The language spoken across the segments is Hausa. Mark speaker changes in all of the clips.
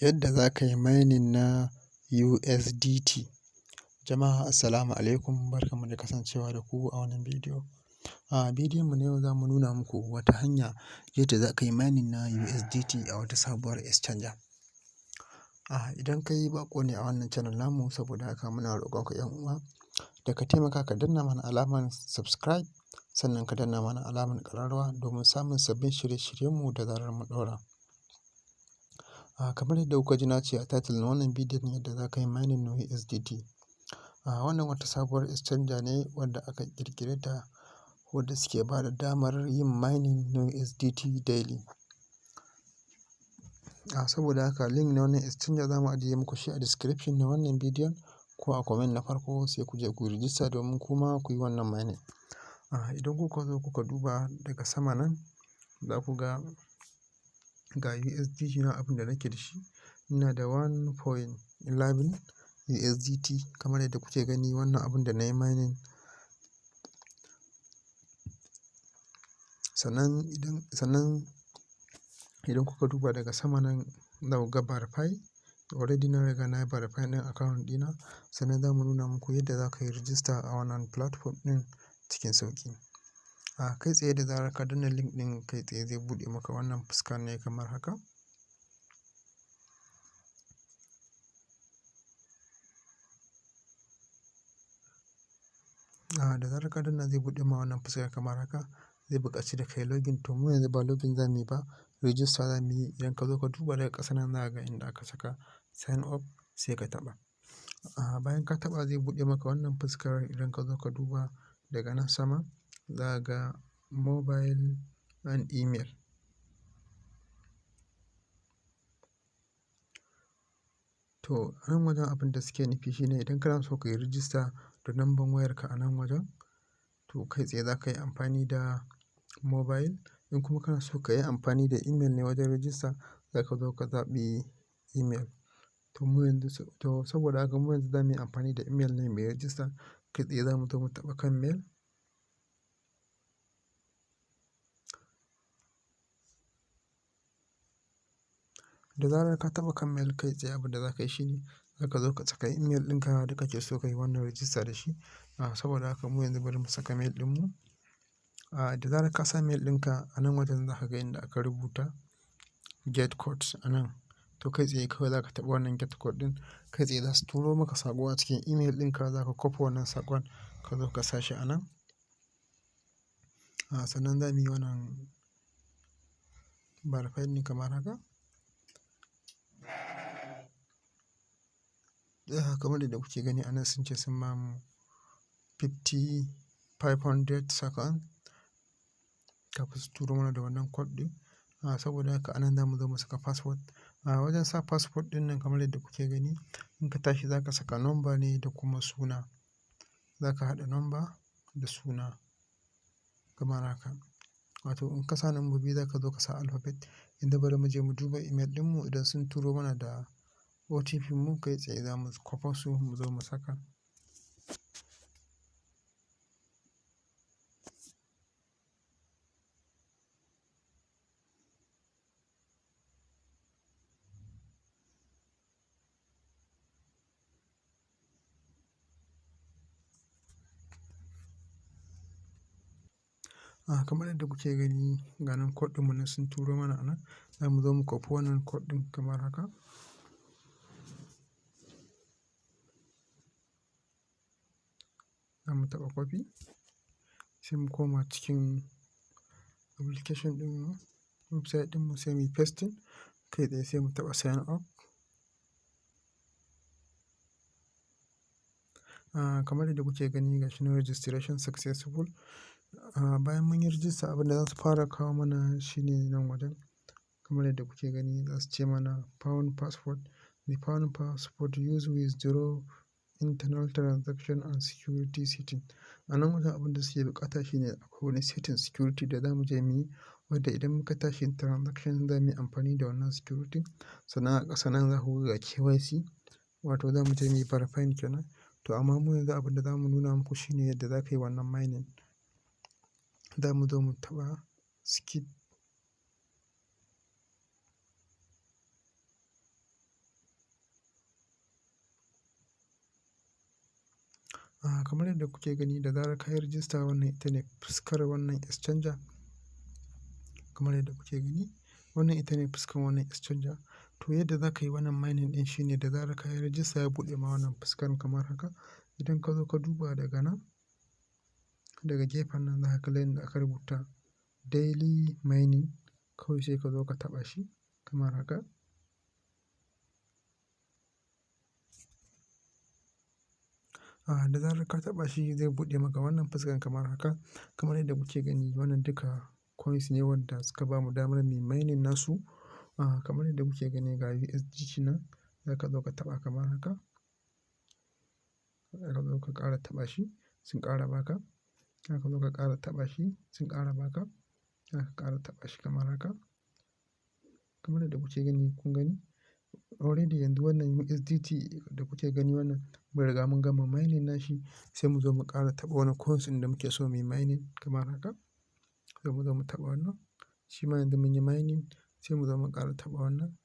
Speaker 1: Yadda za ka yi mining na USDT. Jama'a, assalamu alaikum, barkanmu da kasancewa da ku a wannan bidiyo. A bidiyon mu na yau, za mu nuna muku wata hanya yadda za ka yi mining na USDT a wata sabuwar exchanger. Idan kai baƙo ne a wannan channel namu, saboda haka muna roƙon ku, 'yan uwa, da ka taimaka ka danna mana alamar subscribe, sannan ka danna mana alamar ƙararrawa domin samun sabbin shirye-shiryenmu da zarar mun ɗaura. Kamar yadda kuka ji na ce a title na wannan bidiyon, yadda za ka yi mining na USDT. Wannan wata sabuwar exchanger ne wadda aka ƙirƙire ta, wadda suke ba da damar yin mining na USDT daily. Saboda haka link na wannan exchanger za mu ajiye muku shi a description na wannan bidiyon ko a comment na farko, sai ku je ku yi register domin kuma ku yi wannan mining. Idan kuka zo kuka duba daga sama nan, za ku ga ga USDT na, abin da nake da shi. Ina da 1.11 USDT kamar yadda kuke gani, wannan abin da na yi mining. Sannan idan kuka duba daga sama nan, za ku ga verify. Already na riga na yi verify ɗin account ɗina. Sannan za mu nuna muku yadda za ka yi register a wannan platform ɗin cikin sauƙi. Kai tsaye, da zarar ka danna link ɗin, kai tsaye zai buɗe maka wannan fuska ne kamar haka. Da zarar ka danna, zai buɗe ma wannan fuska kamar haka. Zai buƙaci da kai login. To, mu yanzu ba login za mu yi ba, register za mu yi. Idan ka zo ka duba daga ƙasa nan, za ka ga inda aka saka sign up, sai ka taɓa. Bayan ka taɓa, zai buɗe maka wannan fuskar. Idan ka zo ka duba daga nan sama, za ka ga mobile and email. To, a nan wajen abin da suke nufi shine idan kana so ka yi register da number wayarka a nan wajen, to kai tsaye za ka yi amfani da mobile. In kuma kana so ka yi amfani da email ne wajen register, za ka zo ka zaɓi email. To, mu yanzu, to saboda haka mu yanzu za mu yi amfani da email ne muyi register. Kai tsaye za mu zo mu taɓa kan mail. Da zarar ka taɓa kan mail, kai tsaye abin da za ka yi shine za ka zo ka saka email ɗinka da kake so ka yi wannan register da shi. Saboda haka mu yanzu bari mu saka mail ɗinmu. Da zarar ka sa mail ɗinka, a nan wajen za ka ga inda aka rubuta get codes a nan. To, kai tsaye kawai za ka taɓa wannan get code ɗin. Kai tsaye za su turo maka saƙo a cikin email ɗinka, za ka kwafi wannan saƙon ka zo ka sa shi a nan. Sannan za mu yi wannan verify ne kamar haka. Kamar yadda kuke gani a nan, sun ce sun bamu 50 500 second kafin su turo mana da wannan code ɗin. Saboda haka a nan za mu zo mu saka password. Wajen sa password ɗin nan, kamar yadda kuke gani, in ka tashi za ka saka number ne da kuma suna. Za ka haɗa number da suna kamar haka. Wato in ka sa nambobi, za ka zo ka sa alphabet. Yanzu bari mu je mu duba email ɗinmu, idan sun turo mana da OTP mu, kai tsaye za mu kwafa su mu zo mu saka. Kamar yadda kuke gani, ga nan code ɗinmu nan sun turo mana a nan. Za mu zo mu kwafi wannan code ɗin kamar haka. Za mu taɓa copy, sai mu koma cikin application ɗinmu, website ɗinmu, sai muyi pasting. Kai tsaye sai mu taɓa sign up. Kamar yadda kuke gani, ga shi nan registration successful. Bayan mun yi register, abin da za su fara kawo mana shine nan wajen. Kamar yadda kuke gani, za su ce mana fund password. The fund password use withdraw, internal transaction and security setting. A nan wajen abin da suke buƙata shine akwai wani setting security da za mu je muyi, wadda idan muka tashi transaction za mu yi amfani da wannan security. Sannan a ƙasa nan za ku ga KYC, wato za mu je muyi verifying kenan. To, amma mu yanzu abin da za mu nuna muku shine yadda za ka yi wannan mining. Za mu zo mu taɓa skip. Kamar yadda kuke gani, da zarar ka yi rijista, wannan ita ne fuskar wannan exchanger. Kamar yadda kuke gani, wannan ita ne fuskar wannan exchanger. To, yadda za ka yi wannan mining ɗin shine da zarar ka yi rijista, ya buɗe ma wannan fuskar kamar haka. Idan ka zo ka duba daga nan, daga gefen nan, za ka kalla inda aka rubuta daily mining. Kawai sai ka zo ka taɓa shi kamar haka. Da zarar ka taɓa shi, zai buɗe maka wannan fuskar kamar haka. Kamar yadda kuke gani, wannan duka coins ne wanda suka bamu damar muyi mining nasu. Kamar yadda kuke gani, ga USDT nan, za ka zo ka taɓa kamar haka. Za ka zo ka ƙara taɓa shi, sun ƙara baka. Za ka zo ka ƙara taɓa shi, sun ƙara baka. Za ka ƙara taɓa shi kamar haka. Kamar yadda kuke gani, kun gani already yanzu wannan USDT da kuke gani, wannan mun riga mun gama mining nashi. Sai mu zo mu ƙara taɓa wani coins ɗin da muke so muyi mining kamar haka. Sai mu zo mu taɓa wannan. Shi ma yanzu mun yi mining, sai mu zo mu ƙara taɓa wannan.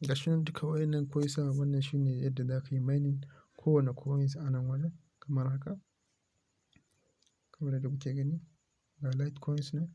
Speaker 1: Gashi nan duka wayannan coins. Wannan shine yadda za ka yi mining kowane coins a nan wajen kamar haka. Kamar yadda kuke gani, ga Litecoins nan.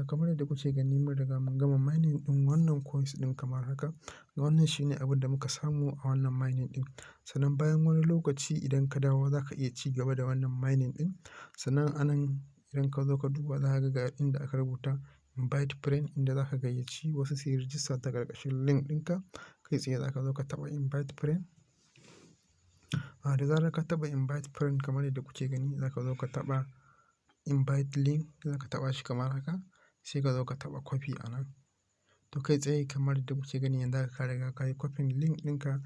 Speaker 1: Kamar yadda kuke gani, mun riga mun gama mining ɗin wannan coins ɗin kamar haka. Wannan shine abin da muka samu a wannan mining ɗin. Sannan bayan wani lokaci idan ka dawo, za ka iya ci gaba da wannan mining ɗin. Sannan anan idan ka zo ka duba, za ka ga inda aka rubuta invite friend, inda za ka gayyaci wasu su yi rijista ta ƙarƙashin link ɗinka. Kai tsaye za ka zo ka taɓa invite friend. Da zarar ka taɓa invite friend, kamar yadda kuke gani, za ka zo ka taɓa invite link, za ka taɓa shi kamar haka. Sai ka zo ka taɓa copy a nan. To, kai tsaye kamar yadda kuke gani, yanzu haka ka riga ka yi copy link ɗinka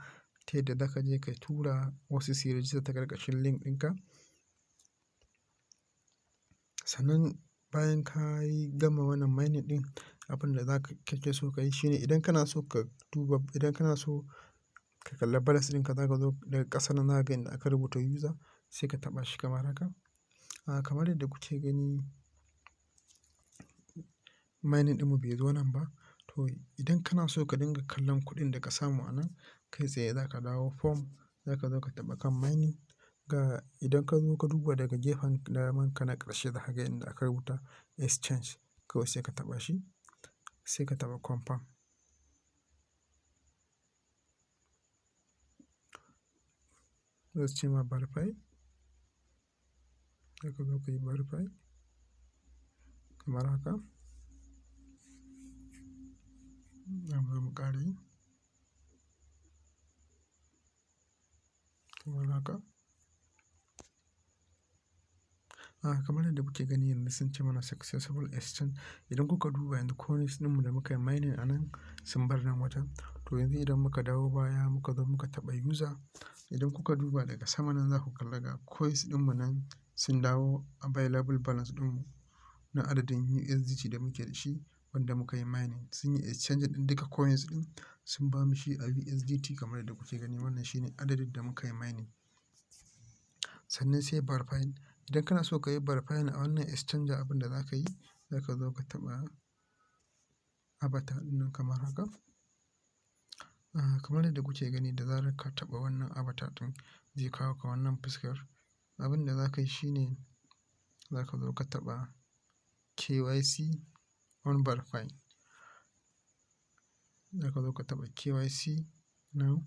Speaker 1: ta yadda za ka je ka tura wasu su yi rijista ta ƙarƙashin link ɗinka. Sannan bayan ka yi gama wannan mining ɗin, abin da za ka kake so ka yi shine idan kana so ka kalla balance ɗinka, za ka zo daga ƙasa nan, za ka ga inda aka rubuta user, sai ka taɓa shi kamar haka. Kamar yadda kuke gani, mining ɗinmu bai zo nan ba. To, idan kana so ka dinga kallon kuɗin da ka samu a nan, kai tsaye za ka dawo form, za ka zo ka taɓa kan mining. Ga idan ka zo ka duba daga gefen daman ka na ƙarshe, za ka ga inda aka rubuta exchange. Kawai sai ka taɓa shi, sai ka taɓa confirm. Za su ce ma verify. Za ka zo ka yi verify kamar haka. Za mu zo mu ƙara yi kamar haka. Kamar yadda kuke gani, yanzu sun ce mana successful exchange. Idan kuka duba yanzu, coins ɗinmu da muka yi mining a nan sun bar nan wajen. To, yanzu idan muka dawo baya, muka zo muka taɓa user, idan kuka duba daga sama nan, za ku kalla ga coins ɗinmu nan sun dawo available balance ɗinmu na adadin USDT da muke da shi wanda muka yi mining. Sun yi exchange ɗin duka coins ɗin, sun ba mu shi a USDT. Kamar yadda kuke gani, wannan shine adadin da muka yi mining. Sannan sai verifying. Idan kana so ka yi verifying a wannan exchanger, abin da za ka yi, za ka zo ka taɓa avatar ɗin nan kamar haka. Kamar yadda kuke gani, da zarar ka taɓa wannan avatar ɗin, zai kawo ka wannan fuskar. Abin da za ka yi shine za ka zo ka taɓa KYC on verify. Za ka zo ka taɓa KYC now.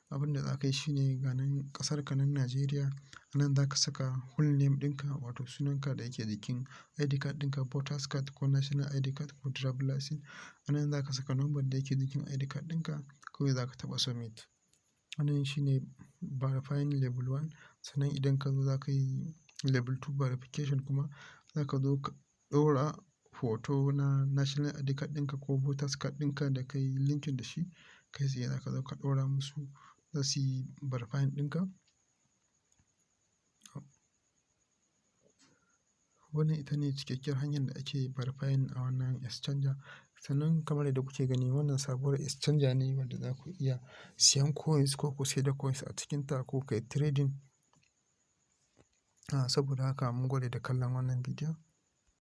Speaker 1: Abin da za ka yi shine ga nan ƙasar ka nan Najeriya, a nan za ka saka full name ɗinka, wato sunanka da yake jikin ID card ɗinka, voters card ko national ID card ko driver license. A nan za ka saka number da yake jikin ID card ɗinka, kawai za ka taɓa submit. Wannan shine verifying level one. Sannan idan ka zo za ka yi level two verification kuma, za ka zo ka ɗora hoto na national ID card ɗinka ko voters card ɗinka da ka yi linking da shi. Kai tsaye za ka zo ka ɗora musu, za su yi verifying ɗinka. Wannan ita ne cikakkiyar hanyar da ake verifying a wannan exchanger. Sannan kamar yadda kuke gani, wannan sabuwar exchanger ne wanda za ku iya siyan coins ko ku sayar da coins a cikinta ko ka yi trading. Saboda haka mun gode da kallon wannan bidiyon.